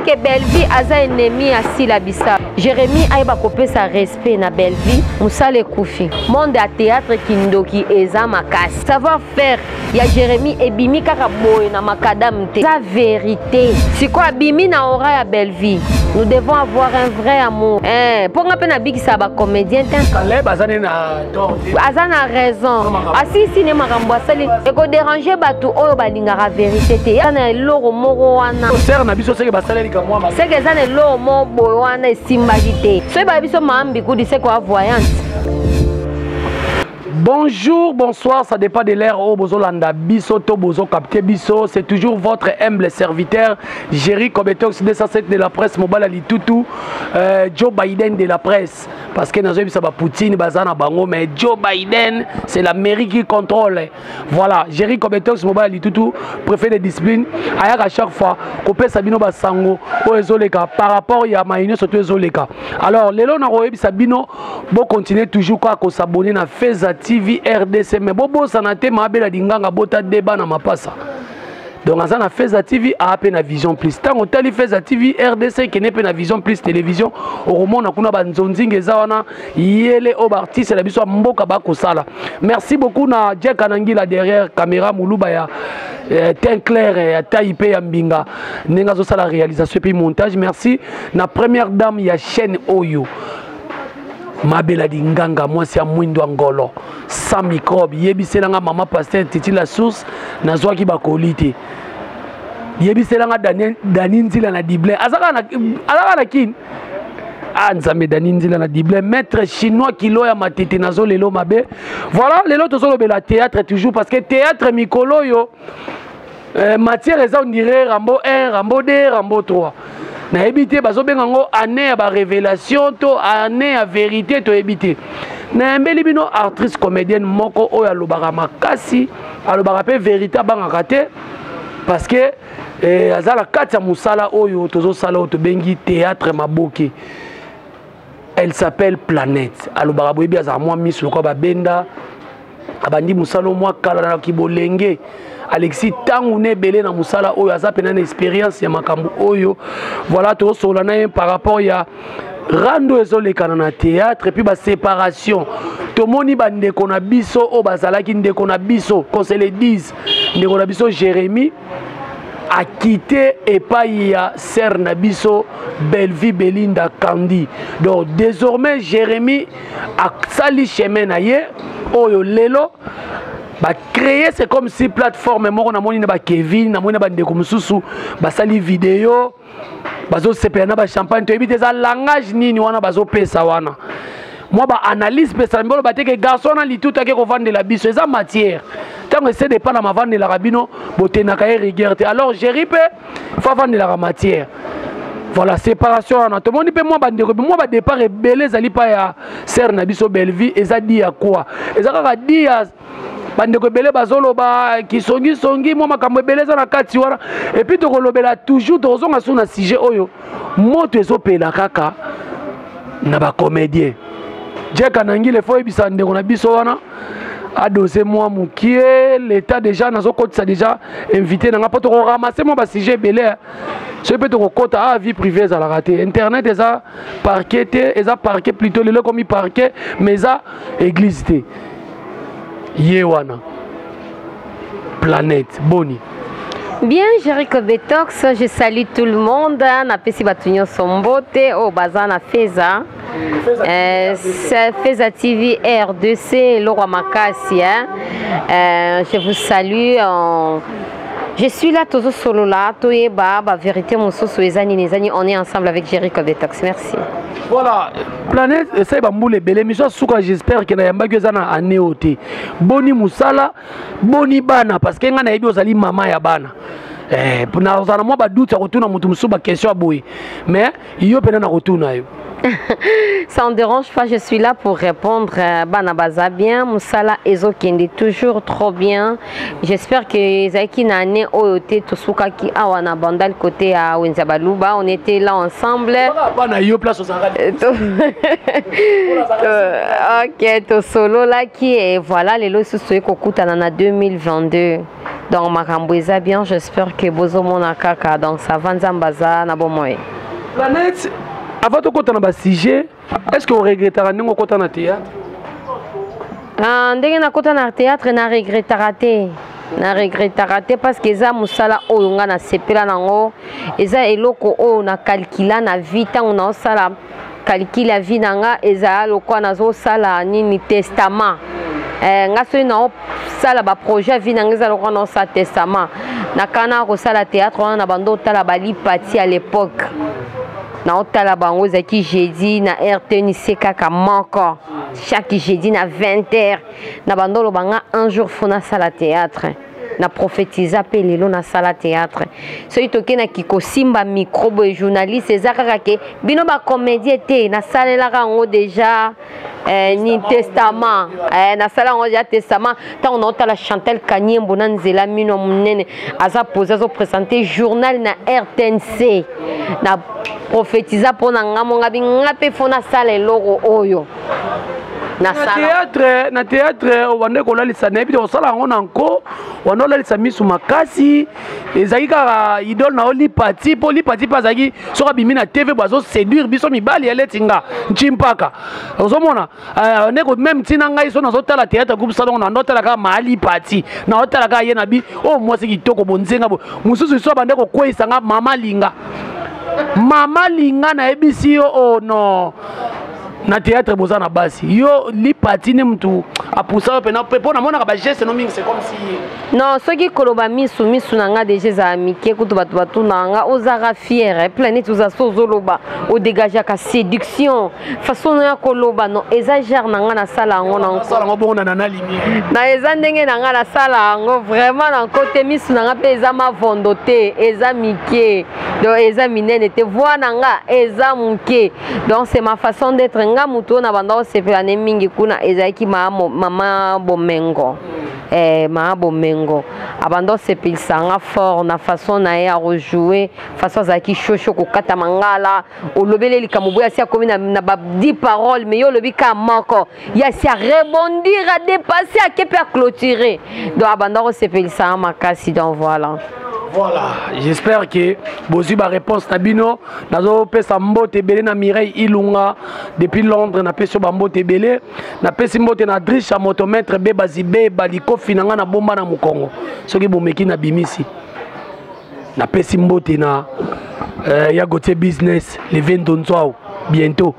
Que Bellevue aza ennemi ya Sila Bisa. Jérémie ayeba kopesa respect na Bellevue, mosala ekufi. Monde ya théâtre kindoki eza makasi. Savoir faire ya Jérémie ebimi kaka boye na makadam te. Eza vérité. Sikoyo abimi na aura ya Bellevue. Nous devons avoir un vrai amour. Eh, mpo nga mpe nabikisa ba comédien te. Caleb aza ne na tort te. Aza na raison. Asisi ne makambo asali ekoderange bato oyo balingaka vérité te. Eza na eloko moko wana. Sœur na biso seke basaleli kamwa ma. Seke eza na eloko moko boye wana esimbaki te. Soki ba biso mama Mbikudi seke wa voyante. Bonjour, bonsoir, ça dépend de l'heure où bozo landa biso to bozo capter biso, c'est toujours votre humble serviteur Jerry Kobetox 207 de la presse Mobala Litutu, Joe Biden de la presse parce que nazo bisa ba Poutine bazana bango mais Joe Biden c'est l'Amérique qui contrôle. Voilà, Jerry Kobetox Mobala Litutu, préfet de discipline, ayaka chaque fois kopesa bino ba sango oyo ezoleka par rapport ya maïno surtout ezoleka. Alors lelo na koyebisa bino bo continuer toujours quoi ko s'abonner na Feza TV RDC mais bo bosana te mabela linganga bota débat na mapasa. Donc aza na Feza TV a pe na Vision Plus. Tango otali Feza TV RDC kene pe na Vision Plus télévision okomona kuna ba nzonzinga eza wana yele o ba artiste na biso ya mboka ba kosala. Merci beaucoup na Jack Anangila derrière caméra muluba ya teint clair ya taille pe ya mbinga ndenge azosala réalisation puis montage. Merci na première dame ya chaîne oyo Mabela Dinganga mwasi ya mwindo ya ngolo sans microbe. Yebiselanga mama pasteur Titi la source nazwaki bakoli te. Yebiselanga Daniel Dani Nzila na Diblin azaka na azaka na kin. Ah Nzambe Dani Nzila na Diblin maître chinois kilo ya matete nazo lelo mabe. Voilà lelo tozolobela théâtre toujours parce que théâtre mikolo yo matière eza on dirait Rambo 1, Rambo 2, Rambo 3. Nayebi te bazobenga yango année ya ba révélation to année ya vérité toyebi te. Nayambeli bino actrice comédienne moko oyo alobaka makasi, alobaka pe vérité abangaka te parce que aza na kati ya mosala oyo tozosala oyo tobengi théâtre maboke. Elle s'appelle Planète. Alobaka boyebi azala mwa miso lokola babenda abandi mosala mwa kala na kibolenge. Alexis tangu ne ebele na mosala oyo aza pena na expérience ya makambo oyo. Voilà tozosola na ye par rapport ya rando ezolekana na théâtre et puis ba séparation. Tomoni ba ndeko na biso oyo bazalaki ndeko na biso, qu'on se le dise, ndeko na biso Jérémie a quitté epai ya sœur na biso Bellevue Belinda Kandi. Donc désormais Jérémie a sali chemin na ye oyo lelo ba créer c'est comme si plateforme moko na moni na ba Kevin na moni na ba ndeko mususu ba sali vidéo bazo sepela na ba champagne toyebi te eza langage nini wana bazo pesa wana. Moi ba analyse pesa mbolo ba te que garçon na lituta ke kovandela biso eza matière. Tango ese dépend na mavandela rabino botenaka ye rigueur te. Alors Jerry pe fa vandela la matière. Voilà séparation wana tomoni pe moi ba ndeko moi ba départ ebele ezali pa ya sœur na biso Bellevue eza dit ya quoi? Eza kaka dit ya bandeko ebele bazoloba kisongisongi mwa makambo ebele eza na kati wana. Et puis tokolobela toujours tokozonga sur na sujet oyo moto ezopela kaka na ba comédien. Jack Anangile faut yebisa ndeko na biso wana adosé moi mokie l'état déjà nazokotisa déjà invité nanga po tokoramase mwa ba sujet ebele soki mpe tokokota a vie privée ezalaka te internet eza parquet te eza parquet plutôt lelo ekomi parquet mais eza église te ye wana planète boni. Bien, Jericho Betox, je salue tout le monde. Napesi batu nyonso mbote oyo baza na Feza. Feza TV R2C, Leroy Makasi, hein. Je vous salue. Je suis là, tozo solo là, toyeba, ba vérité mosusu ezani nezani, on est ensemble avec Jericho Betox. Merci. Voilà, planète, ça ba mboule belé, mission suka, j'espère que na yambaki eza na année ote. Boni musala, boni bana parce que nga na yebi ozali mama ya bana. Na ozana mwa ba doute ya kotuna mutu mosusu ba question ya boye. Mais yo pena na kotuna yo. Ça ne dérange pas, je suis là pour répondre. Bana baza bien, musala ezokende toujours trop bien. J'espère que ezalaki na année oyo te tosukaki awa na Bandal côté ya Wenza Baluba, on était là ensemble. Bana yo place ozalaka. Ok, tosololaki et voilà lelo susu ekokutana na 2022. Donc makambo eza bien, j'espère que bozomona kaka. Donc ça va, Nzambe aza na bomoi. Planète, avant tokota na basujet, est ce que oregretaka ndenge okota na théâtre? Ah, ndenge nakota na théâtre, na regretaka te, na regretaka te, parce que eza mosala oyo nga nasepela nango. Eza eloko oyo nakalkila na vie. Ntango naosala calcul ya vie na nga, ezala lokola nazosala nini, testament. Nga soki naosala baprojet ya vie na nga, eza lokola naosala testament. Nakana kosala théâtre wana na bando otala balipati à l'époque, naotala bango, ezalaki jeudi na RTNC kaka moko, chaque jeudi na 20 heures. Na bando oloba nga un jour faut nasala théâtre. Na prophétisa mpe lelo nasala théâtre. Soki tokendaki kosimba micro boye, journaliste, eza kaka ke bino bacomédien te. Nasalelaka yango déjà ni testament, nasala yango déjà testament. Ntango naotala Chantal Kaniembo na nzela, mino monene, aza pose, azoprésente journal na RTNC, na prophétisa mpo na nga monga bi nga mpe faut nasala eloko oyo. Na théâtre, na théâtre obande kolalisa, nayebi te, kosala yango na nko wanda olalisa misu makasi. Ezalaki kaka idole na yo Lipati, mpo Lipati mpe azalaki, soki abimi na TV bo azoséduire biso mibali, aleti nga ntimpaka. Ozomona ndeko, même ntina ngai so nazotala théâtre groupe Salongo, na ndotala kaka maa Lipati, naotala kaka ye na bi oyo mwasi kitoko bonzenga bo mosusu so abande kokweyisa nga mama linga, mama linga. Nayebisi yo, oh non, na théâtre boza na basi. Yo Lipati nde mutu apusa yo mpena, mpo namonaka bageste no mingi, c'est comme si Non, soki koloba misu, misu na nga déjà ezala mike. Kutu bato batunaka nga: ozaka fiere, Planète, oza so ozoloba, odégageaka séduction, façon no ya koloba. Non, eza genre na nga, nasala yango na nasala yango bongo na lumière. Na eza ndenge na nga, nasala yango vraiment na nko te. Misu na nga mpe eza mavondo te, eza mike, donc eza minene te. Voix na nga eza moke, donc c'est ma façon d'être. Nga motu oyo na banda kosepela ne mingi kuna ezalaki mama Bomengo. Mama Bomengo abanda osepelisa nga fort na façon na ye ya kojouer, façon azalaki shosho, kokata mangala, olobeli likambo boye, asi akomi na ba 10 parole, mais yo olobi ka moko, ye asi arebondir, adépasse, ake mpe aclôturer. Donc abanda kosepelisa nga makasi. Donc voilà. Voilà, j'espère que bozwi baréponse na bino. Nazopesa mbote ebele na Mireille Ilunga depuis Londres, napesi yo bambote ebele. Napesi mbote na Drisha motomètre Bebazi Beba, likofi na ngai na bomba na mokongo, soki bomeki na bimisi. Napesi mbote na ya Gautier Business Levendo Nzwao, bientôt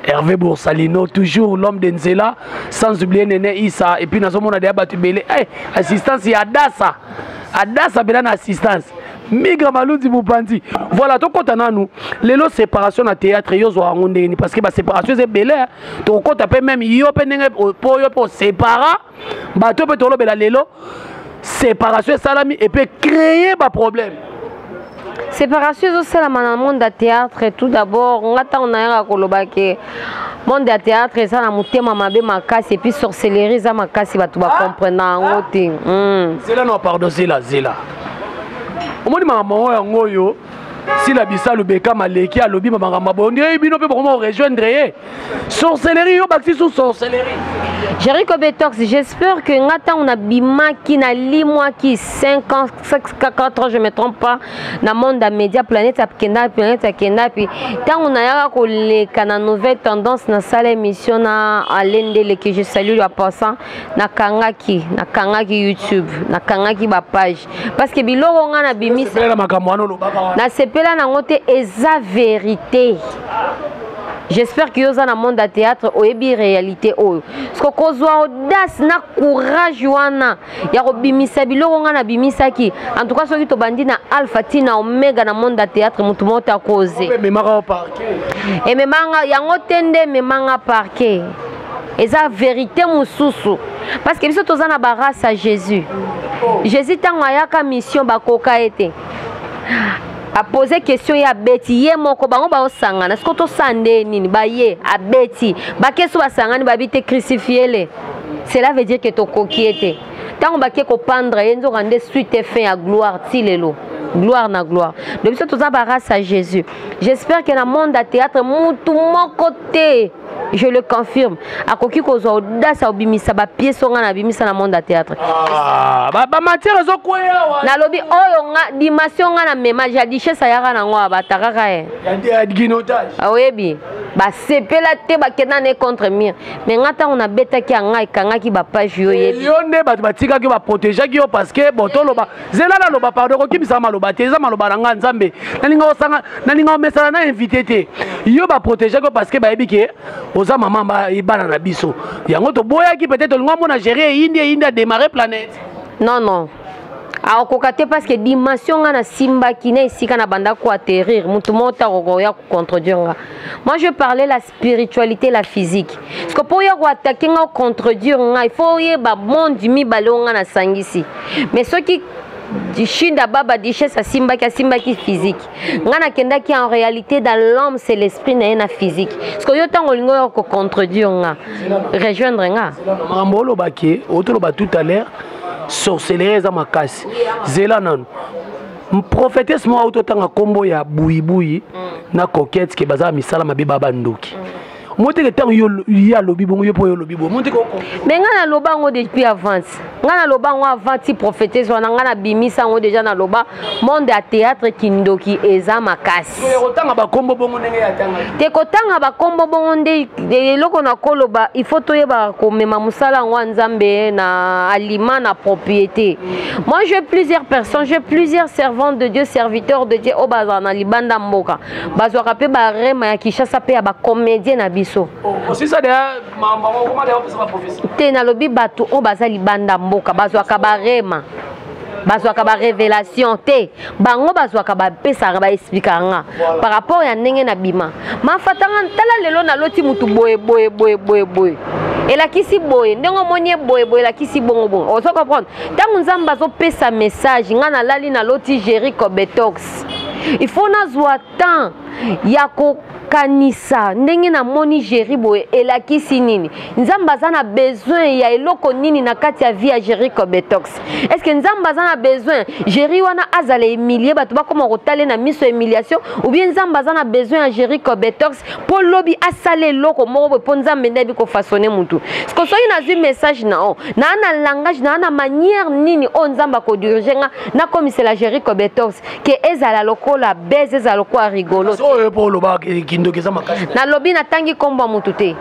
Hervé Boursalino, toujours l'homme de Nzela, sans oublier Néné Issa. Et puis nazomona deya bato ebele, hey, assistance ya Adasa, Adasa mpena na assistance Migra Malunzi mopanzi. Voilà, tokɔta nanu lelo séparation na théâtre. Yo ozwa yango ndenge nini? Parce que baséparation eza ebele. Tokokɔta mpe même yo mpe ndenge mpo yo mpe osépara bato mpe. Tolobela lelo séparation esalami epe créer baproblème. Séparation ezosalama na monde ya théâtre. Tout d'abord, nga ntango nayaka koloba ke monde ya théâtre eza na motema mabe makasi, et puis sorcellerie eza makasi, bato bacomprena yango te. Zela no, pardon, zela, zela. Omoni makambo yango, yango oyo Sila Bisalu Beka maleki alobi makambo boye, ondire bino mpe bokoma korejoindre ye. Sorcellerie, yo bakisi su sorcellerie. Jericho Betox, j'espère que nga ntango nabimaki, nalimwaki 5 ans, 5, 4 ans, je me trompe pas, na monde ya média, Planète akenda, Planète akenda. Puis ntango nayaka koleka na Nouvelle Tendance, nasala émission na Alendele, que je salue en passant, nakangaki YouTube, nakangaki bapage, parce que biloko nga nabimisa Sepela makambo wana olobaka wana. Nasepela nango te, eza vérité. J'espère que yo oza na monde ya théâtre, oyebi réalité oyo. Parce kozwa audace na courage wana ya kobimisa biloko nga nabimisaki, en tout cas soki tobandi na alpha ti na omega na monde ya théâtre, motu moko te akoze. Ememaka yo parquet. Ememanga yango te nde ememanga parquet, eza vérité mosusu, parce que biso toza na barace ya Jésus. Jésus ntango ayaka mission, bakoka ye te, apose question, ye abeti ye moko, bango baosangana siko tosala nde nini? Baye abeti bakeso, basangani, babi te, crucifie le. Cela veut dire ke tokoki ye te. Ntango bake kopandre ye, nzoka nde suite et fin ya gloire ti lelo, gloire na gloire. Donc biso toza barace ya Jésus. J'espère ke na monde ya théâtre, mutu moko te. Je le confirme, akoki kozwa audace obimisa bapièce oyo nga nabimisa na monde ya théâtre. Ah, bamatière ezokweya. Nalobi oyo nga dimension nga na mema ja duchesse ayaka nango abatakaka ye. Guinotage. Oyebi basepela te, bakenda na ye contre mur, mais nga ntango nabetaki ya ngai, ekangaki bapage yo yebi. Yo nde bato batikaki yo, baprotégeaki yo, parce que bon, toloba, zela naloba, pardon, kokimisa maloba te, eza maloba na nga. Nzambe, nalinga osanga, nalinga omesana na invité te. Yo baprotégeaki yo parce que bayebi ke oza mama ebana na biso. Yango toboyaki, peut-être olinga omona géri eyindi, eyindi adémarre planète. Non, akokoka te, parce que dimension nga nasimbaki na esika na banda koatterrir, motu moko ta kokoya kocontredire nga. Moi, je parlais la spiritualité, la physique, parce que mpo oya koattaquer nga, contredire nga, il faut oyeba monde mibale oyo nga nasangisi. Mais soki Shinda Baba Duchesse asimbaki, asimbaki physique, nga nakendaki en réalité dans l'homme, c'est l'esprit na ye na physique. Parce que yo, ntango olingi oya kocontredire nga, rejoindre nga. Makambo olobaki, otoloba tout à l'heure, sorcellerie eza makasi. Zela nanu, prophétesse moko auti otanga nkombo ya Buyibuyi na Coquette ke baza misala mabe, ba bandoki. Mo teke ntango ye alobi bongo, yo mpo yo olobi bongo, mo teke. Mais ngai naloba yango depuis avance. Ngai naloba yango avant ti prophétesse wana. Ngai nabimisa yango déjà, naloba monde ya théâtre, kindoki eza makasi. Kotanga bakombo bongo ndenge ya tanga. Te, kotanga bakombo bongo nde eloko na koloba. Il faut toyebaka komema mosala yango ya Nzambe na aliment, na propriété. Moi, j'ai plusieurs personnes, j'ai plusieurs servantes de Dieu, serviteurs de Dieu oyo bazala na libanda mboka, bazwaka mpe barema ya Kinshasa mpe ya bacomédien na biso. Osisa deya makambo koma deya opesa baprophétie. Te, nalobi bato oyo baza libanda mboka bazwaka barema, bazwaka barévélation te. Bango bazwaka, bapesaka, baexplikaka nga par rapport ya ndenge na bima mafatanga. Tala, lelo naloti mutu boye boye boye boye boye, elakisi boye, ndenge omoni ye boye boye, elakisi bongo bongo. Ozo comprendre? Ntango Nzambe azopesa message, nga nalali, naloti Géri Cobetox, il faut nazwa temps ya kokanisa ndenge namoni Géri boye elakisi nini, Nzambe aza na besoin ya eloko nini na kati ya vie ya Géri Cobetox. Est ce que Nzambe aza na besoin Géri wana azala humilie, bato bakoma kotala na miso ya humiliation, ou bien Nzambe aza na besoin ya Géri Cobetox mpo lobi asala eloko moko boye? Mpo Nzambe nde ayebi kofaçonner mutu. Parce que soki nazwi message na o naa na langage naa na manière nini oyo Nzambe akodiriger nga, nakomisela Géri Cobetox ke ezala lokola bese, ezala lokola rigolo. Oyo mpo oloba kindoki eza makasi. Nalobi, natangi nkombo ya mutu te.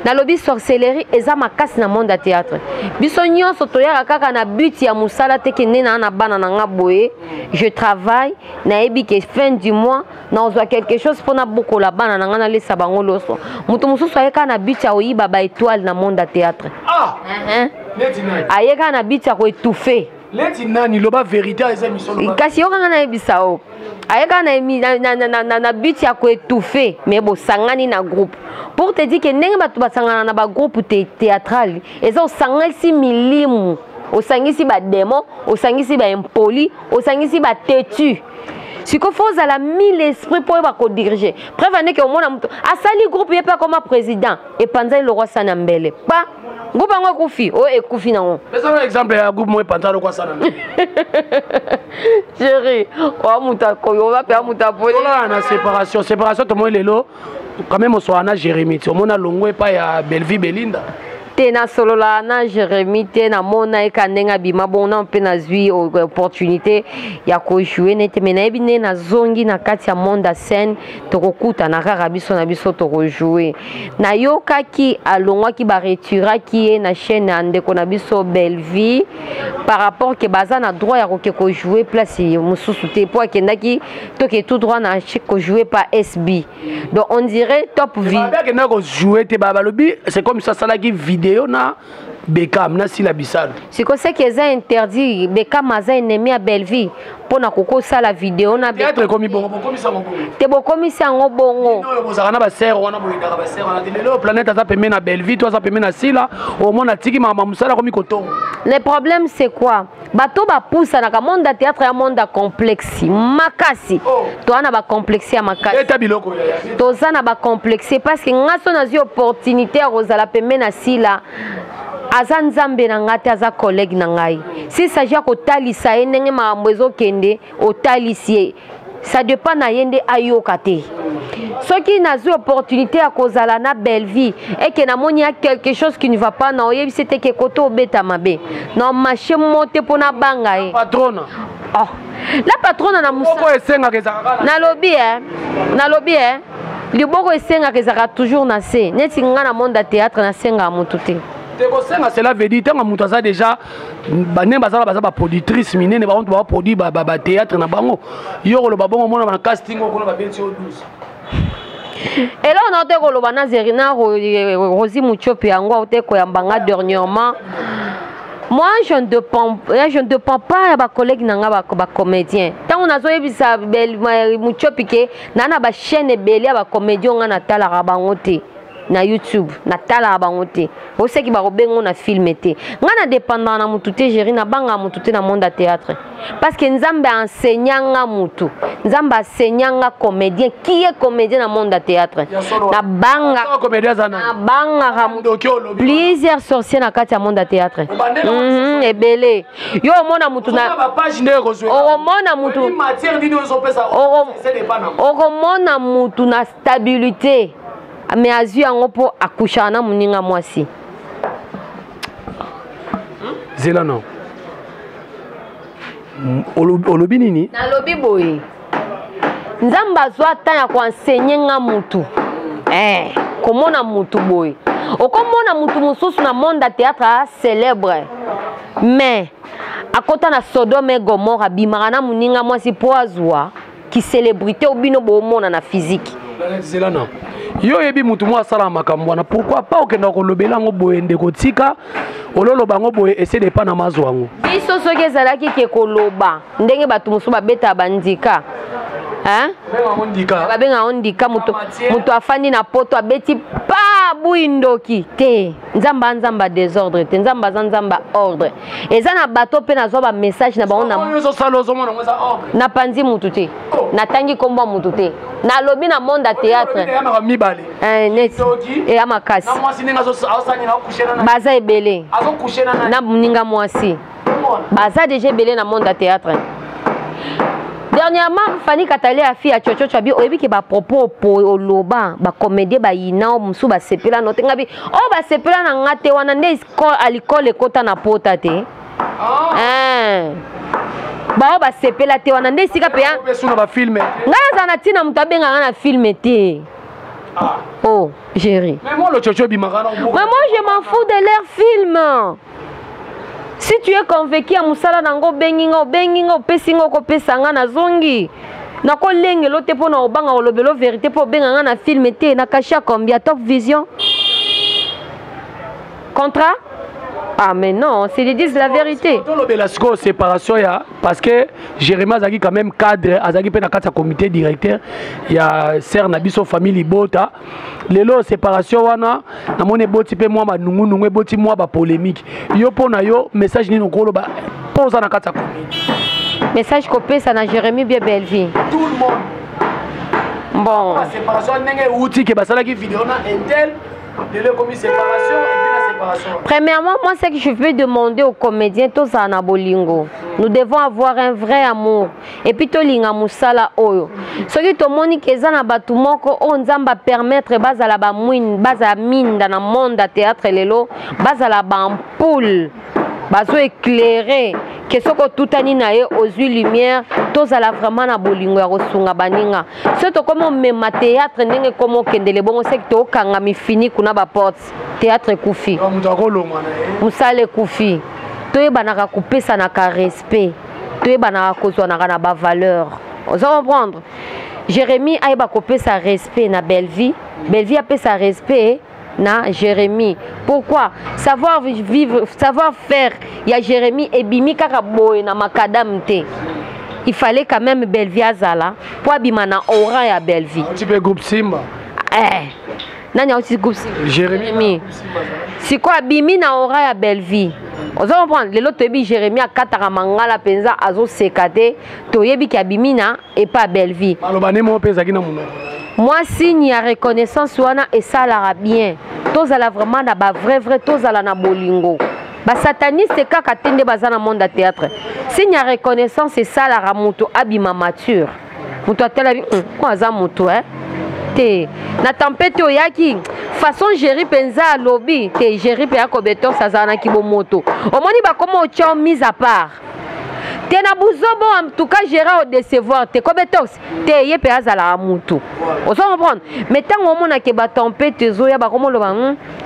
Nalobi sorcellerie eza makasi na monde ya théâtre. Biso nyonso toyaka kaka na but ya mosala te. Ke nde naa na bana na nga boye, je travaille, nayebi ke fin du mois nazwa quelque chose mpona bokola bana na nga, nalesa bango loso. Moto mosusu aye kaka na but ya koyiba baétoile na monde ya théâtre. Ah! Uh -huh. Aye kaka na but ya koétouffer. Leti nani? Loba vérité, eza émission, loba. Kasi yo kanga nayebisa o aye kaka na but ya koétouffer, mais bosangani na groupe. Pour te dire ke ndenge bato basangana na bagroupe théâtral, eza osangisi milimu, osangisi badémon, osangisi baimpoli, osangisi batetu. Sikoyo faut ozala mille esprit mpo oyeba kodiriger. Preuve andeke omona moto asali groupe, ye mpe akoma président, epanzali lokwa sana mbele pa groupe yango ekufi, oyo ekufi nango. Pesa exemple ya groupe moko epanza lokwa sana. Chéri, oa moto akoyo, oza mpe moto apoli. Tolala na séparation. Séparation tomoni lelo quand même oswaka na Jérémi ti omona longwe epai ya Bellevie Belinda. Te, nasolola na Jérémi te. Namona ye ka ndenge abima bongo na mpe nazwi opportunité ya kojouer nete, me nayebi nde nazongi na kati ya monde ya scène, tokokutana kaka biso na biso, tokojouer. Nayokaki alongwaki, baretiraki ye na chaîne ya ndeko na biso Bellevie, par rapport ke baza na droit ya koke kojouer place mosusu te, mpo akendaki toke tout droit na kojouer pa SB. Donc on dirait Top Vie. Akendaki kojouer te, balobi c'est comme ça, asalaki vidéo na Bekam na Sila Bisalo. Siko seki eza interdit. Bekam aza ennemi ya Bellevie mpona kokosala video na Théâtre ekomi bongo, bokomisa yango bongo. Te, bokomisi yango bongo. Oyo bozalaka na basere wana, boyendaka basere wana te. Lelo Planète aza pembe na Bellevie to aza pembe na Sila, omona atiki makambo mosala, akomi kotonga. Le problème, c'est quoi? Bato bapusanaka, monde ya théâtre ya monde ya complexe makasi. Oh. Toza na bacomplexe ya makasi. Eta biloko. Toza na bacomplexe parce que nga so nazwi opportunité ya kozala pembe na Sila, aza Nzambe na ngai te, aza collègue na ngai. S'il s'agit ya kotalisa ye ndenge makambo ezokende, otalisi ye, ça dépend na ye nde ayoka te. Soki nazwi opportunité ya kozala na Bellevie eke namoni ya quelque chose qui ne va pas, na oyebisi te ke koto obeta mabe na marché mo te mpo nabanga ye. Patrona. Oh. La patrona na mosala esengaka ezalaka. Nalobi e, nalobi e, liboko esengaka ezalaka toujours na se. Neti nga na monde ya théâtre, nasengaka motu te. Te, kosenga, cela veut dire ntango moto aza déjà, bandenge bazala, baza baproductrice minene, bango baproduit bathéâtre na bango. Yo koloba bongo, omona na casting okona babeti yo 12. Eloko na te koloba na zeri na Rosi Muchopi, yango aute koyamba nga dernièrement. Moi, je ne dépends pas ya bacollègue na nga bacomédien. Ntango nazoyebisa Muchopi ke naa na bachaîne ebele ya bacomédien, nga natalaka bango te na YouTube, natalaka bango te. Oseki bakobengo na film te. Nga na dépendaka na motu te, Géri. Nabangaka motu te na monde ya théâtre, parce que Nzambe aenseignanga nga mutu, Nzambe enseignanga comédien qui est comédien na monde ya théâtre. Nabangaka plusieurs sorciers na kati ya monde ya théâtre. Ebele. Yo omona mutu, okomona mutu, okomona mutu na stabilité, mais azwi yango mpo akushaka na moninga mwasi. Zela, non, olobi nini? Nalobi boye, Nzambe azwa temps ya koenseigner nga mutu. Komona mutu boye, okomona mutu mosusu na monde ya théâtre a célèbre, mais akota na Sodome et Gomorrhe, abimaka na moninga mwasi mpo azwa kicélébrité oyo bino boomona na physique. Zela, na yo oyebi mutu moko asalaka makambo wana, pourquoi pas okenda kolobela yango boye? Ndeko, tika ololoba yango boye, ese depa na mazwa yango. Biso soki ezalaki ke koloba ndenge bato mosusu babetaka bandika, babenga yango ndika, moto afandi na poto, abeti pa bui ndoki te. Nzambe aza Nzambe ya désordre te, Nzambe aza Nzambe ya ordre. Eza na bato mpe nazwa bamessage na bango. Napanzi mutu te, natangi nkombo ya mutu te, nalobi na monde ya théâtre neti eya makasi, baza ebele na moninga mwasi, baza déjà ebele na monde ya théâtre. Dernièrement, Fani Katale, afi ya Chochocho, abi oyebi ke bapropos oloba, bacomédien bayina, mosusu basepela no te. Nga bi oyo basepela na nga te wana nde alikole ekota na pota te. Bao basepela te wana nde esika mpe ngai nazala na ntina moto abengaka na film te. Oh Géri. Mais moi, le Chocho bimaka. Mais moi, je m'en fous de leur film. Si tu es convaincu ya mosala nango, obengi nga, obengi nga, opesi nga, okopesa nga, nazongi. Nakolengela te mpo na obanga kolobela vérité mpo obenga nga na film te. Na cachet ya combien? Top Vision, contrat? Ah mais non, c'est ils disent la vérité. Tolobela sikoyo séparation ya, parce que Jérémie azalaki quand même cadre, azalaki mpe na kati ya comité directeur ya ser na biso famille Libota. Lelo séparation wana, namoni eboti mpe mwa banungunungu, eboti mwa bapolémique. Yo, mpo na yo, message nini okoloba mpo oza na kati ya comédie? Message kopesa na Jérémie bien, Bellevie? Tout le monde. Bon. Séparation ndenge euti ke basalaki video na intel, lelo ekomi séparation et puis na séparation. Premièrement, moi, ce que je peux demander aux comédiens, tozala na bolingo. Nous devons avoir un vrai amour et puis tolinga mosala oyo. Soki tomoni ke eza na bato moko oyo Nzambe apermettre bazala bamwin, bazala minda na monde ya théâtre lelo, bazala baampoule bazo éclairer, ke soki otutani na ye, ozwi lumière. Tozala vraiment na bolingo ya kosunga baninga. Soki tokomi omema théâtre ndenge ekomi okendele bongo, seki tokanga mifiniku na baporte, théâtre ekufi. Moto akolongwa na ye. Mosala ekufi. Toyebanaka kopesanaka respect, toyebanaka kozwanaka na bavaleur. Oza comprendre? Jérémie ayeba kopesa respect na Bellevie, Bellevie apesa respect na Jérémie. Pourquoi? Savoir vivre, savoir faire ya Jérémie ebimi kaka boye na makadam te. Il fallait quand même Bellevie azala po abima na aura ya Bellevie. Auti mpe groupe Simba. Nani auti groupe Simba? Jérémie. Sikoyo abimi na aura ya Bellevie, oza comprendre? Lelo toyebi Jérémie akataka mangala mpenza, azoseka te. Toyebi ke abimi na epa ya Bellevie. Maloba nde moko mpe ezalaki na monoko. Mwa signe ya reconnaissance wana esalaka bien. Tozala vraiment na bavrai vrai, tozala na bolingo. Basataniste kaka te nde baza na monde ya théâtre. Signe ya reconnaissance esalaka moto abima mature, moto atelami ko aza moto, eh? Te, na tempete oyaki façon Géri mpenza alobi te. Géri mpe akobetos azala na bomoto. Omoni, bakoma otya mise à part te na buzobo. En tout cas, Géri odécevoir te, Kobetox te. Ye mpe azalaka mutu, ozo comprendre. Mais ntango omonake batempete ezoya, bakomoloba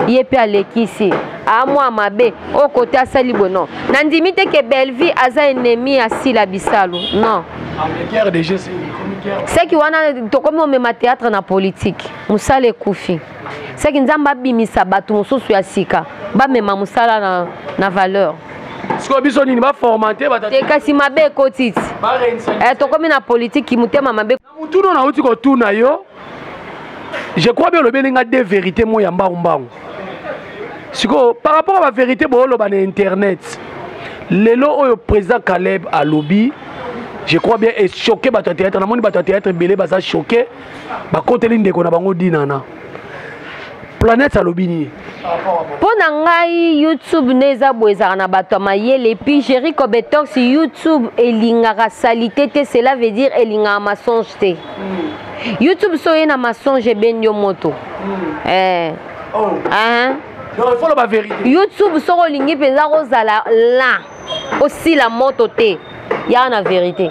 ye mpe alekisi amwa mabe oyo kote asali boye. Non, nandimi te ke Bellevie aza ennemi ya Sila Bisalu, non. Seki wana tokomi omema théâtre na politique, mosala ekufi. Seki Nzambe abimisa bato mosusu ya sika, bamema mosala na valeur. Sikoyo biso nini, baformate? Te, kasi mabe ekoti ti tokomi na politike, motema mabe. Mutuna nauti kotuna yo, je crois bien olobeli nga deux vérité mo ya mbangu mbangu. Sikoyo, par rapport à bavérité booloba na internet lelo oyo, président Caleb alobi, je crois bien echoqué bato ya théâtre. Namoni bato ya théâtre ebele baza choqué, bakoteli ndeko na bango Dinana. Planète alobi nini? Mpo na ngai, YouTube nde eza boye, ezalaka na bato ya mayele. Et puis Géri Cobetox, YouTube elingaka saleté te, cela veut dire elingaka mensonge te. YouTube so oye na mensonge, ebendi yo moto. Eh. Oh. Hein? Donc il faut loba vérité. YouTube, soki olingi mpenza kozala la osila moto te, yaka na vérité.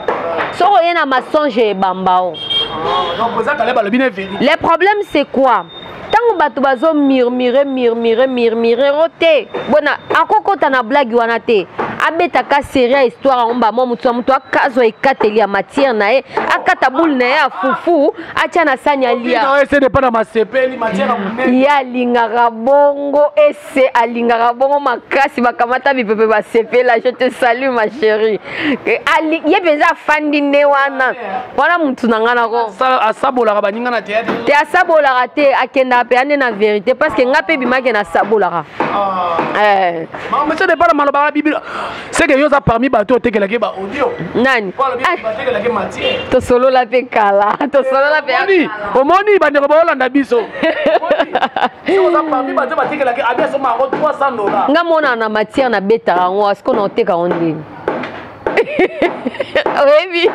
Soki oye na mensonge, ebamba o. Donc président Caleb alobi na vérité. Le problème, c'est quoi? Ntango bato bazomurmure, murmure, murmure o te, bona akokɔta na blague wana te. Abetaka série ya histoire yango bamwa motu ya motu akazwa ekateli ya matière na ye, akata boule na ye ya fufu, atya na sani, alia. Ese depa na masepeli matière ya monene. Ye alingaka bongo, ese alingaka bongo makasi. Bakamata mipepe, basepela. Je te salue, ma chérie. Ye mpenza afandi nde wana wana mutu na nga nako. Asabolaka baninga na théâtre? Te, asabolaka te, akendaka mpe ande na vérité, parce que nga mpe bimaki nasabolaka. Eh. Monsieur depa na malobaka bibi, c'est que yo oza parmi bato otekelaki ba audio. Nani? Batekelaki matière. Tosolola mpe kala, tosolola mpe. Omoni, omoni bandeko baolanda biso, oza parmi bato batekelaki abi asomba yango 300 $. Nga mona na matière nabetaka yango, asiko na oteka yango ndeni? Oyebi,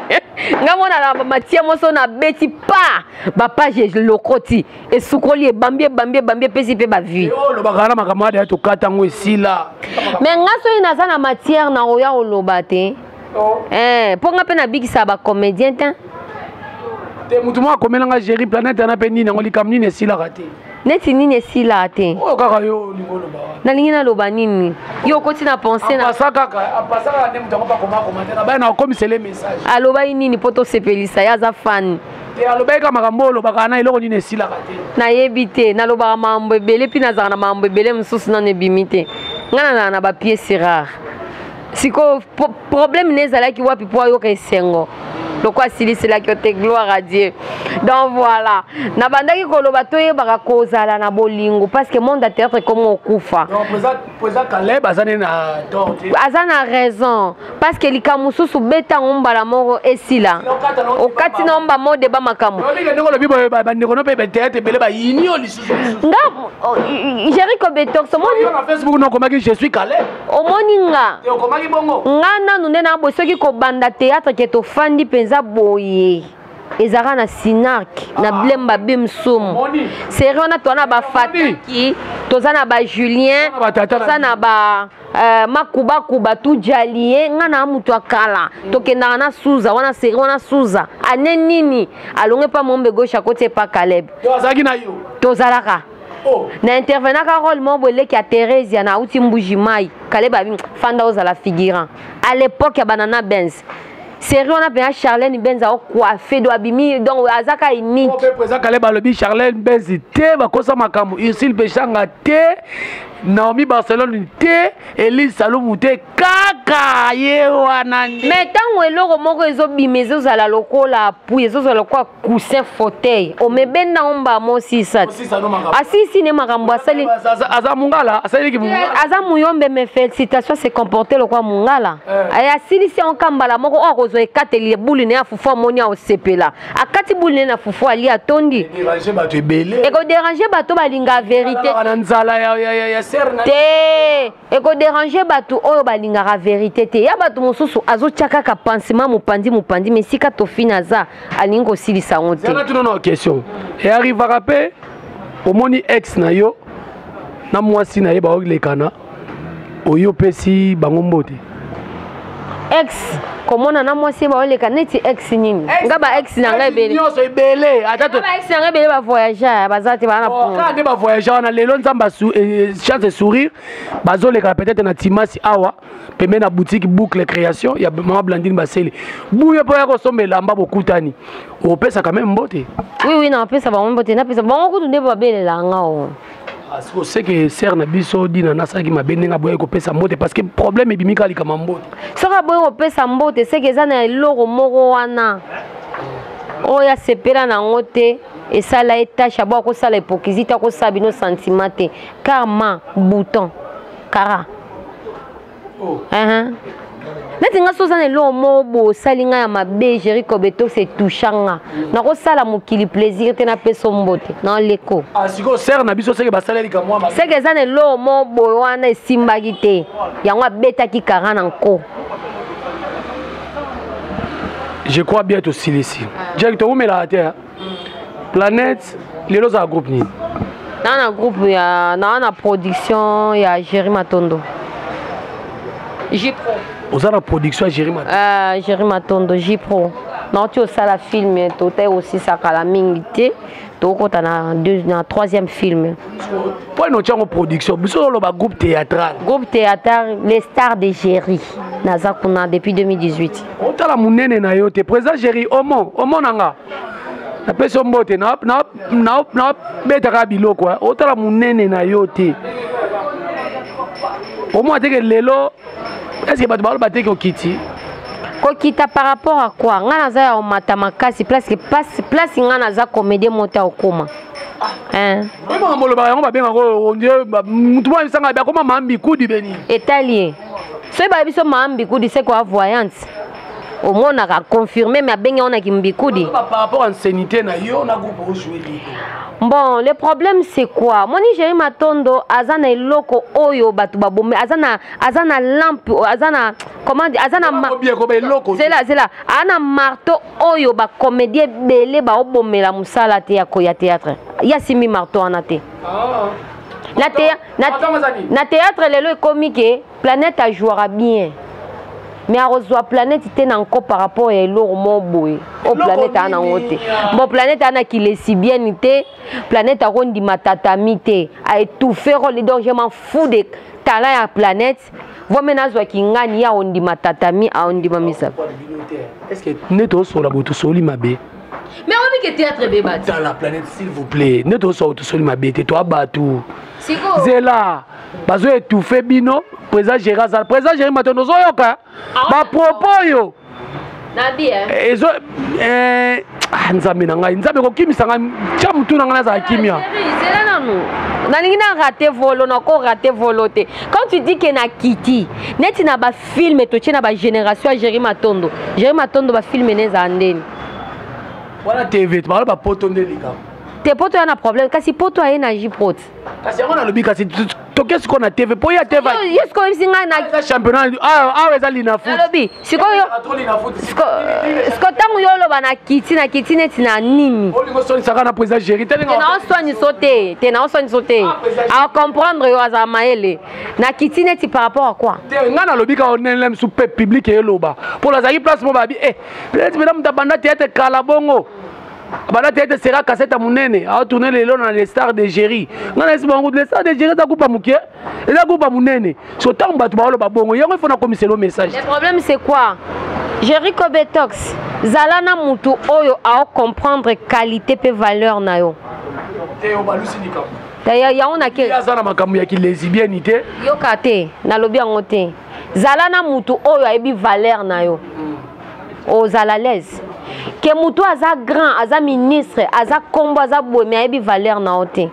nga mona na matière moso nabeti pa bapage, elokoti, esukoli, ebambi, ebambi, ebambi, epesi mpe bavue. Olobaka na makambo wana, tokata yango, esila. Mais nga soki naza na matière na oya koloba te. Mpo nga mpe nabikisaka bacomédien te. Te, motu moko akomelanga Géri Planète wana mpe nini yango, likambo nini esilaka te? Neti nini esilaka te? Oyo kaka yo olingi oloba wana. Nalingi naloba nini? Yo okoti na pensée na apasa kaka, apasa kaka nde moto yango bakoma te na baya na okomisele message. Alobaki nini mpo tosepelisa ye? Aza fan. Te, alobaki kaka makambo oyo olobaka na eloko nini esilaka te. Nayebi te, nalobaka makambo ebele mpi nazalaka na makambo ebele mosusu nano ebimi te. Ngai nazalaka na bapièce rare. Sikoyo problème ne ezalaki wapi mpo ayoka esengo loko asiliselaki yo te? Gloire à Dieu. Donc voilà, nabandaki koloba, toyebaka kozala na bolingo, parce que monde ya théâtre ekoma okufa. Donc président Caleb aza nde na tort te? Aza na raison, parce que likambo mosusu, beta yango mbala moko, esila. Okati na omba mo deba makambo. Ndenge olobi boye, bandeko no mpe bathéâtre ebele bayini yo lisusu. Nga Jerico Betox, omoni. Yo na Facebook no okomaki "Je suis Caleb". Omoni nga. Te, okomaki bongo. Nga nanu nde na boye, soki kobanda théâtre ke tofandi mpenza boye, ezalaka na Sinark na Blemba Bimsum. Omoni. Série wana, toza na bafataki, toza na bajulien, Toza na batata na toza na ba makubakuba tujali ye. Nga na mutu akala, tokendaka na Suza wana, série wana Suza ane nini alonge mpa Mombe gauche, akoti epa Caleb. Yo azalaki na yo? Tozalaka. Oh. Na intervenaka rôle moko boye, eleki ya Thérésia na auti Mbuji Mai. Kaleb abi fanda, ozala figurant à l'époque ya Banana Benz. Série wana mpenza, Charlène Benz aocoiffe do abimi, donc azaka unique. Mpe président Caleb alobi Charlène Benz te, bakosa makambo, Ursile Peshanga te, Naomi Barcelone te, Elise Salumu te, kaka ye wana nde. Mais ntango eloko moko ezobima, ezozala lokola appui, ezozala lokola coussin fauteuil, omebenda omba mosisa ti. Osisa no makambo. Asisi ne makambo asali. Aza mongala, asaleliki mongala. Aza muyombe, mais félicitation, se comporte lokola mongala. Asilisi yango ka mbala moko. Oyo akozwa ekateli, ebuli na ye afufu, amoni aosepela, akati buli na ye na fufu, ali atondi. Déranger bato ebele. Ekodéranger bato balingaka vérité. Alaka na nzala ya Te, ekoderange bato oyo balingaka verité te. Ya bato mosusu azotya kaka pansement mopanzi mopanzi, mais esika tofina aza alingi kosilisa yango te. Zala tuna na question earrivaka mpe omoni ex na yo na mwasi na ye baolekana, oyo opesi bango mbote? Ex komona na mwasi baoleka neti ex nini? Nga ba ex na ngai ebele. Nyonso ebele, ata ba ex na ngai ebele bavoyage, baza te, baa na kaka nde bavoyage wana. Lelo Nzambe chance sourire, bazoleka peut-être na Timasi awa pembeni na boutique Boucle Création ya mama Blandine Basele buye mpo ya kosomba elamba, bokutani, opesaka même mbote? Oui, napesa bango mbote, napesa bango kutu nde babelela nga o. Seke sœur na biso Dina nasalaki mabe ndenge aboyaki kopesa mbote, parce que problème ebimi kaka likama mbote. Soki aboyi kopesa mbote, seke eza na eloko moko wana oyo asepela nango te, esala ye tache. Abo akosala hypocrisie te, akosala bino sentiment te. Karma bouton kara. Oh. Neti nga so oza na eloko moko boye osali ngai ya mabe, Géri Kobetox, etoucha nga, nakosala mokili plaisir te napesa mbote na oleko. Ah, sikoyo sœur na biso seke basaleli kamwa mabe. Seke eza na eloko moko boye wana esimbaki te, yango abetaki kara na nko. Je crois bien tosilisi. Jack, towumelaka te, hein? Planète lelo ozala groupe nini? Naa na groupe ya naa na production ya Géri Matondo, J-Pro. Oza na production ya Géri Matondo? Géri Matondo J-Pro. Nauti osala film, totai osisa kala mingi te, tokota na, deux, na troisième film. Mpo ena otiango production, biso oloba groupe théâtral. Groupe théâtral Les Stars de Géri, naza kuna depuis 2018. Otala monene na yo te, président Géri omo omona nga, napesi yo mbote, nabetaka biloko. Otala monene na yo te, omona teke lelo est-ce bato baloba teke okiti? Kokita par rapport à quoi? Nga naza ya omata makasi. Place place nga naza comédien moko te okoma, hein? Oyo makambo olobaka yango, babengaka ondie mutu moko ayebisanga akoma mambi kudi beni. Etali ye, soki bayebi biso mambi kudi, c'est quoi voyante omonaka confirmé, mais abengi yango na kimbikudi. Par rapport à ancienneté na yo na groupe ojouer libre. Bon, le problème, c'est quoi? Moni, Géri Matondo aza na eloko oyo bato babomi, aza na lampe, aza na, comment dire, aza na eloko. Zela, zela, aza na marteau oyo bacomédien ebele baobomela mosala te ya koya théâtre. Ye asimbi marteau wana te. Na théâtre lelo ekomi ke Planète ajouera bien, mais akozwa Planète te na nko par rapport ya eloko moko boye oyo Planète aa nango te. Bon, Planète aa na kilesibienne te, Planète akondima tatami te, aétouffe rôle. Donc je m'en fous de talent ya Planète, vome nazwaki ngani ye aondima tatami, aondima misapo. Est ce que nde tosola boye tosoli mabe? Mais oyebi ke théâtre ebeba te. Tala Planète, s'il vous plaît, nde tosola tosoli mabe te, toa bato. Zela, bazo étouffe bino. Président Géri azala, président Géri Matondo, ozoyoka bapropos oyo ezo Nzambe na ngai, Nzambe kokimisa ngai, tia motu na ngai nazala kimia. Zela nanu, nalingi na rate volo, nako rate volo te. Quand tu dis ke na kiti neti na bafilm totie na bagénération ya Géri Matondo, Géri Matondo bafilm ne ezala ndeni? Wana TV balo bapoto nde likambo. Te, poto ya na problème, kasi poto aye na Jprot. Kasi yango nalobi, kasi toke sikoyo na TV mpo ya TV. Ye sikoyo oyebisi ngai na championnat awa eza Linafoot. Nalobi sikoyo, siko ntango yo oloba na kiti, na kiti neti na nini? Olingo osonisaka na président Géri te? Naoswaniso te, te, naoswaniso te. Acomprendre yo, azala mayele. Na kiti neti par rapport à quoi? Te, ngai nalobi kaka onele mosu mpe public eloba mpo nazalaki place mo babi e peut-être mpena moto abanda théâtre kala bongo, banda théâtre sera kasete ya monene, aotourne lelo na Les Stars de Géri. Ngai nayesi bango, Les Stars de Géri eza groupe ya moke, eza groupe ya monene. So ntango bato baoloba bongo, yango ifo nakomiselo message. Le problème, c'est quoi? Géri Kobetox, zala na mutu oyo aocomprendre qualité mpe valeur na yo. Te, obalusi likambo. Yango nake. Aza na makambo ya kilesibienne te. Yoka te, nalobi yango te. Zala na mutu oyo ayebi valeur na yo, ozala l'aise. Ke mutu aza grand, aza ministre, aza kombo, aza boye, mais ayebi valeur na yo te,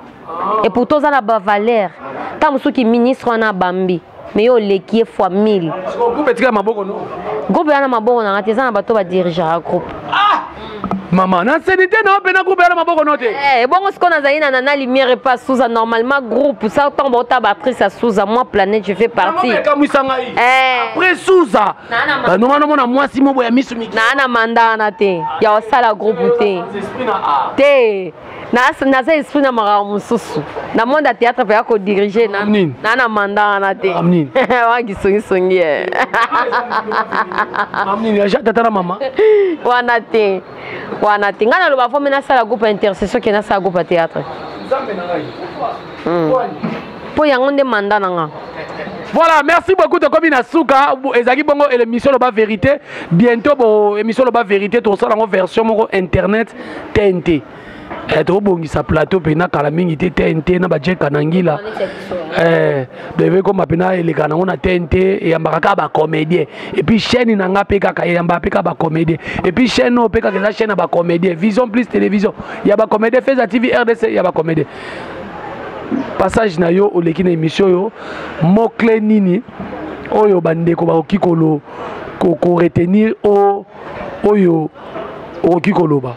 et pourtant oza na bavaleur. Ntango mosuki ministre wana abambi, mais yo oleki ye fois 1000. Groupe etika maboko no? Groupe eza na maboko nanga te, eza na bato badirigeaka groupe. Ah! Mama, na ancienneté na yo mpena groupe ya na maboko no te. Eh, bongo sikoyo nazali na Nana Lumière epa Souza, normalement groupe ça ntango baota baactrice ya Souza, moi Planète je fais partie. Ekamwisa ngai. Eh. Après Souza, Nana banoma nomona mwasi moko ya misu miki. Naa na manda wana te ya kosala groupe te. Esprit na A. Te, naza esprit na makambo mosusu na monde ya théâtre mpe ya kodirige na Nini? na na manda wana te. Nini? Wana kisongisongi eh. Nini aja tata na mama? Wana te, wana te. Ngai naloba fo me nasala groupe ya intercession ke nasala groupe ya théâtre. Nzambe na ngai. Mpo yango nde manda na nga. Voilà, merci beaucoup tokomi na suka. Ezalaki bongo émission Loba Vérité. Bientôt bo émission Loba Vérité tosala yango version moko internet TNT. Eh, tobongisa plateau mpe na kala mingi te TNT na bajeka na ngila. Eh, deve koma mpena eleka nango na TNT, eyambaka kaka bacomédien, et puis chaîne na nga mpe kaka eyambaka mpe kaka bacomédien, et puis chaîne oyo mpe kaka eza chaîne ya bacomédien, Vision Plus Télévision ya bacomédien, Feza TV RDC ya bacomédien. Passage na yo oleki na émission oyo, mot clé nini oyo bandeko bakoki kolo koretenir oyo okoki koloba?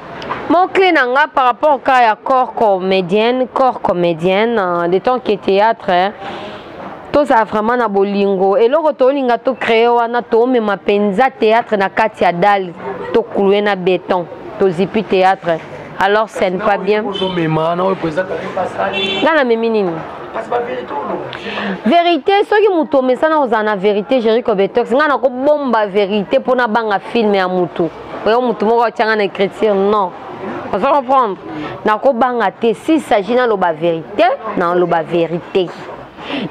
Mot clé na nga par rapport au cas ya corps comédienne, corps comédienne, de tant que théâtre, hein, tozala vraiment na bolingo. Eloko tolinga tocrée wana, tomema mpenza théâtre na kati ya dalle, tocloue na béton, tozipi théâtre, alors ce n'est pas bien. Ozomema na oyo président Karim Basali. Nga namemi nini? Kasi bavérité oloba. Vérité, soki moto omesana kozala na vérité, Géri Cobetox, ngai nakobomba vérité mpona banga filme ya motu oyo motu moko atianga na écriture, non. Ozo comprendre, nakobanga te. Si s'agit naloba vérité, naloba vérité.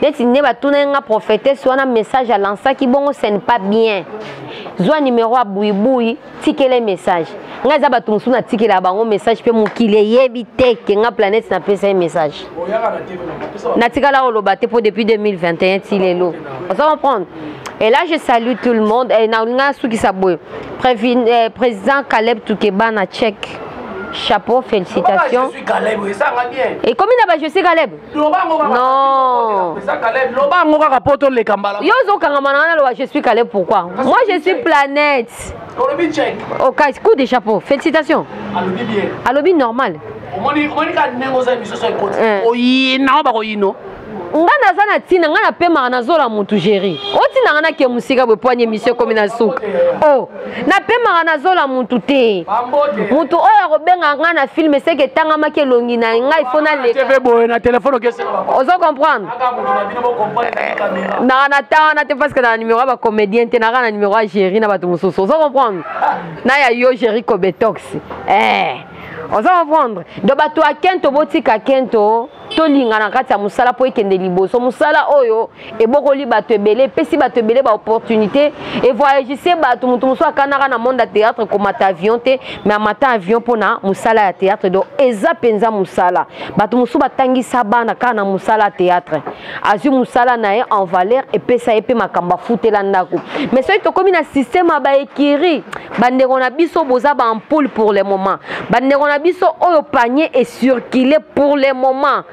Neti nde batuna nga prophétesse wana, message alansaki bongo, ce n'est pas bien. Zwa numéro ya buibui, tikele message. Ngai eza bato mosusu natikela bango message mpe mokili eyebi te ke nga Planète napesa ye message. Oyaka na TV na bapesa. Natikala koloba te mpo depuis 2021 ti lelo, oza comprendre. Et là je salue tout le monde et nalinga nasukisa boye. Président Caleb Tukeba na tchèque, chapeau, félicitations. Je suis Caleb, esanga bien. Ekomi na ba je suis Caleb. Loba yango kaka. Non. Eza Caleb, loba yango kaka po toleka mbala. Yo ozokangama na nga naloba je suis Caleb, pourquoi? Moi je suis Planète. Olobi check. Ok, coup de chapeau, félicitations. Alobi bien. Alobi normal. Omoni, omoni kaka ndenge oza émission so ekoti. Eh. Oyina o bakoyino. Nga naza na ntina, nga napemaka, nazola motu géri otinanga nake mosika boye poani émission ekomi na suka. O napemaka, nazola motu te. Bambote. Motu oyo akobenga nga na filme seke etangamaki elongi na ngai, fo naleka. TV boye na telefone okesela ba. Ozo comprendre? Aka moto na bino bocomprendre ezali caméra. Na ta wana te parce que na numéro ya bacomédien te, naka na numéro ya Géri na bato mosusu, ozo comprendre, na ya yo Géri Cobetox. Eh, ozo comprendre. Donc bato ya kento, botika kento, tolinga na kati ya mosala mpo ekende liboso. Mosala oyo ebokoli bato ebele, epesi bato ebele baopportunité, evoyagise bato. Moto mosusu akanaka na monde ya théâtre komata avion te, mais amata avion mpona mosala ya théâtre. Donc eza mpenza mosala. Bato mosusu batangisa bana kaka na mosala ya théâtre, azwi mosala na ye en valeur, epesa ye mpe makambo, afutela ndako. Mais soki tokómi na système ya baekiri, bandeko na biso boza baampoule pour le moment, bandeko na biso oyo panier ecircule pour le moment,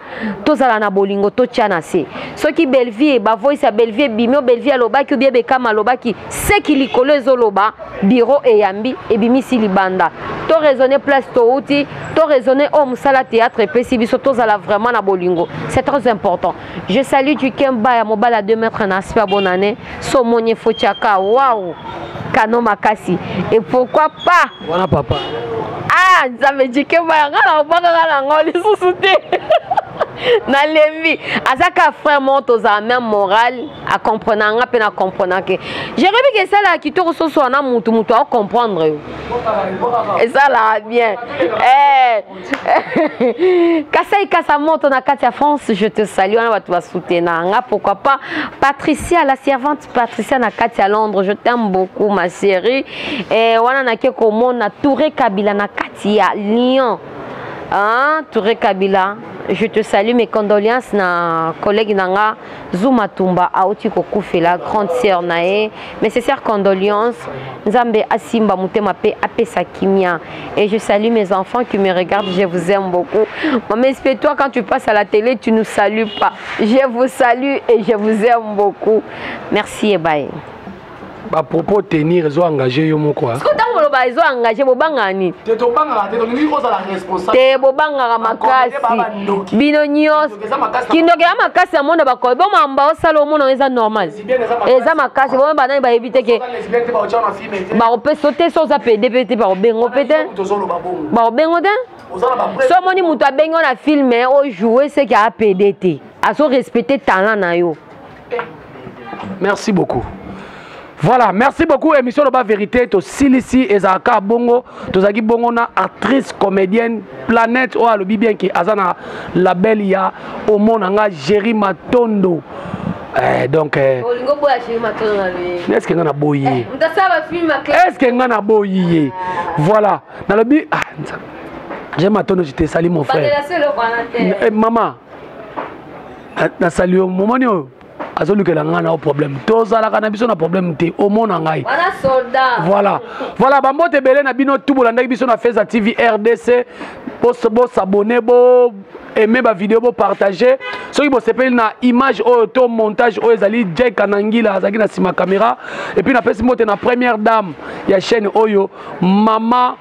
tozala na bolingo, totia na se. Soki Bellevie, bavoice ya Bellevie ebimi, o Bellevie alobaki obie Bekama alobaki, seki likolo ezoloba, biro eyambi, ebimisi libanda. To raisonner place touti, to raisonner oyo mosala théâtre epesi biso. Tozala vraiment na bolingo, c'est très important. Je salue Dukemba ya mobali ya 2 mètres na aspect. Bonne année. So omoni efotiaka waw kano makasi, et pourquoi pas? Wana papa. Ah, Nzambe, Dikemba yanga na obwakaka nango lisusu te, nalembi. Aza ka frère moko, tozala même moral, acomprena nga mpe na comprenake. Jerebi ke esalaka kitoko soso wana, mutu mutu acomprendre yo, esalaka bien. Eh. Kasai Kasa moto na kati ya France, je te salue. Wana bato basoutenaka nga. Pourquoi pas Patricia la servante, Patricia na kati ya Londres, je t'aime beaucoup ma chérie. Eh, wana nake komona Touré Kabila na kati ya Lyon. Hein, Touré Kabila, je te salue, mes condoléances na collègue nanga Zuma Tumba auti kokufela grande sœur na ye. Mes sincères condoléances, Nzambe asimba motema pe apesa kimia. Et je salue mes enfants qui me regardent, je vous aime beaucoup. Maman, toi quand tu passes à la télé, tu nous salues pas. Je vous salue et je vous aime beaucoup. Merci et bye. Ba propos tenir ezo engagé yo moko. Siko ntango boloba ezo engagé, bobangaka nini? Te, tobangaka te, tolingi kozala responsable. Te, bobangaka makasi bino nyonso. Kindoki ya makasi ya monde, bakoyi bomamba osala omona eza normal, eza makasi. Bomo banani bayebi te ke bakopesa te. So oza pede mpe te, bakobengo mpe te, bakobengo te. So omoni moto abengi yo na film ojoue, seke apede te, azo respecte talent na yo. Merci beaucoup. Voilà, merci beaucoup. Émission Loba Vérité, to silisi ezalaka bongo, tozalaki bongo na actrice comédienne Planète oyo alobi bien ke aza na label ya omona nga Jerry Matondo. Eh, donc eh, est-ce que nga naboyi ye? Est-ce que nga naboyi ye? Voilà, nalobi ah, Jerry Matondo, je te salue, mon frère. Eh, maman, nasali yo momoni oyo azolukela ngai na yo problème, tozalaka na biso na problème te, omona ngai. Voilà, voilà, bambote ebele na bino tu bolandaki biso na Feza TV RDC. Bosabone, bo aime bavideo, bopartage soki bosepeli na image oyo to montage oyo. Ezali Jack Anangila azalaki na nsima caméra. Et puis napesi mbote na première dame ya chaîne oyo, mama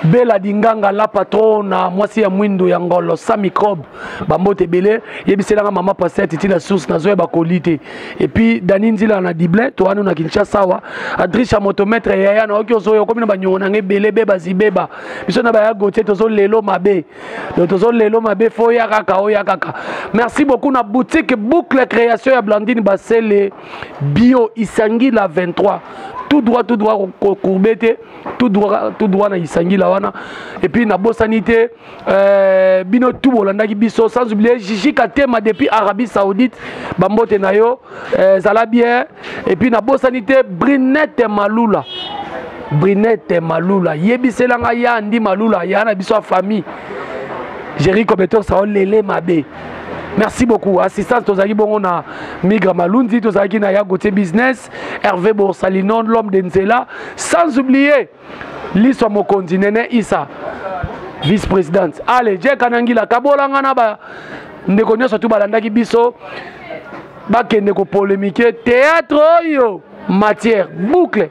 Bela Dinganga, la patrona, mwasi ya mwindo ya ngolo sans microbe. Bambote ebele, yebiselanga mama Paster Titi la source, nazoyeba koli te. Et puis Dani Nzila na Diblin, to wana na Kinshasa awa, Adrisha motomètre yaya na oki ozoya okomi na banyongo nanga ebele beba zibeba biso na baya Gautier, tozolelo mabe. Donc tozolelo mabe, fo oya kaka, oya kaka. Merci beaucoup na boutique Boucle Création ya Blandine Basele Bio, Isangila 23, tout droit, tout droit, courbe te, tout droit, tout droit na Isangila wana. Et puis nabosani te bino tout bolandaki biso, sans oublier Gigi Katema depuis Arabie Saoudite, bambote na yo, zala bien. Et puis nabosani te Brinette Malula, Brinette Malula, yebiselanga ya Andi Malula ya na biso ya famille Jerry Kobeto sao lele mabe. Merci beaucoup. Assistance, tozalaki bongo na Migra Malundi, tozalaki na ya Gautier Business, Hervé Borsalino, l'homme de Nzela, sans oublier Liswa Mokonzi, Nene Issa, vice-présidente. Allez, Jack Anangila, kabolanga na ba ndeko nyonso tu balandaki biso, bakende kopolémique théâtre oyo matière boucle.